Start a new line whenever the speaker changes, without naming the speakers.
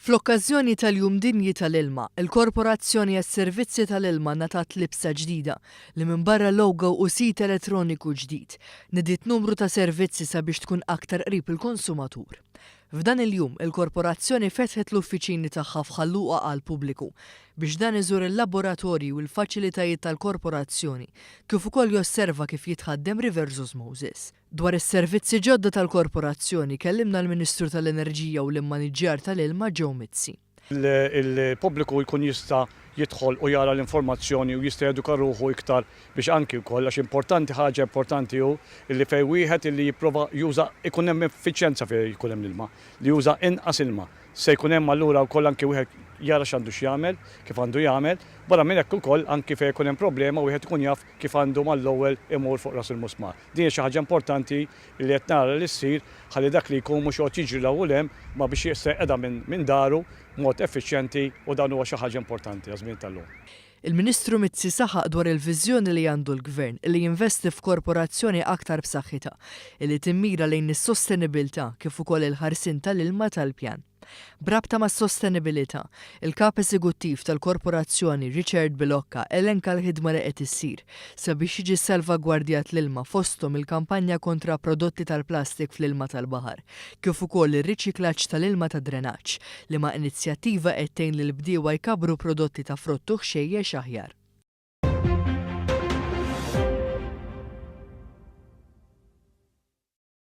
Fl-okkażjoni tal-Jum Dinji tal-Ilma, il-Korporazzjoni għas-Servizzi tal-Ilma ngħatat libsa ġdida li minbarra logo u sit elettroniku ġdid, nediet numru ta' servizzi sabiex tkun aktar qrib il-konsumatur. F'dan il-jum, il-Korporazzjoni fetħet l-uffiċini tagħha f'Ħal Luqa għall-pubbliku biex dan iżur il-laboratorji u l-faċilitajiet tal-Korporazzjoni kif ukoll josserva kif jitħaddem reverse osmosis. Dwar is-servizzi ġodda tal-Korporazzjoni kellimna l-Ministru tal-Enerġija u l-Immaniġġjar tal-Ilma Joe Mizzi.
Il-pubbliku jkun jista' jidħol u jara l-informazzjoni u jista' jeduka ruħu iktar biex anki wkoll għax importanti ħaġa importanti hu li fejn wieħed illi jipprova juża ikun hemm effiċjenza fejn jkun hemm l-ilma, li juża inqas ilma. Se jkun hemm allura wkoll anki wieħed jara x'għandu x'jagħmel, kif għandu jagħmel. Barra minn hekk ukoll anki fejn ikun hemm problema wieħed ikun jaf kif għandu mal-ewwel imur fuq ras il-musmar. Din hija xi ħaġa importanti li qed nara li ssir ħalli dak li jkun mhux joqgħod jiġri 'l hawn u 'l hemm imma biex jista' jqegħda minn daru b'mod effiċjenti u dan huwa xi ħaġa importanti għaż-żmien tal-lum.
Il-Ministru Mizzi saħaq dwar il-viżjoni li għandu l-Gvern li jinvesti f'korporazzjoni aktar b'saħħitha, illi timmira lejn is-sostenibilità kif ukoll il-ħarsien tal-ilma tal-pjan. B'rabta mas-sostenibilità, il-Kap Eżeguttiv tal-Korporazzjoni Richard Bilocca elenka l-ħidma li qed issir sabiex jiġi ssalvagwardjat l-ilma fosthom il-kampanja kontra prodotti tal-plastik fl-ilma tal-baħar kif ukoll ir-riċiklaġġ tal-ilma tad-drenaġġ, liema inizjattiva qed tgħin lill-bdiewa jkabbru prodotti ta' frott u ħxejjex aħjar.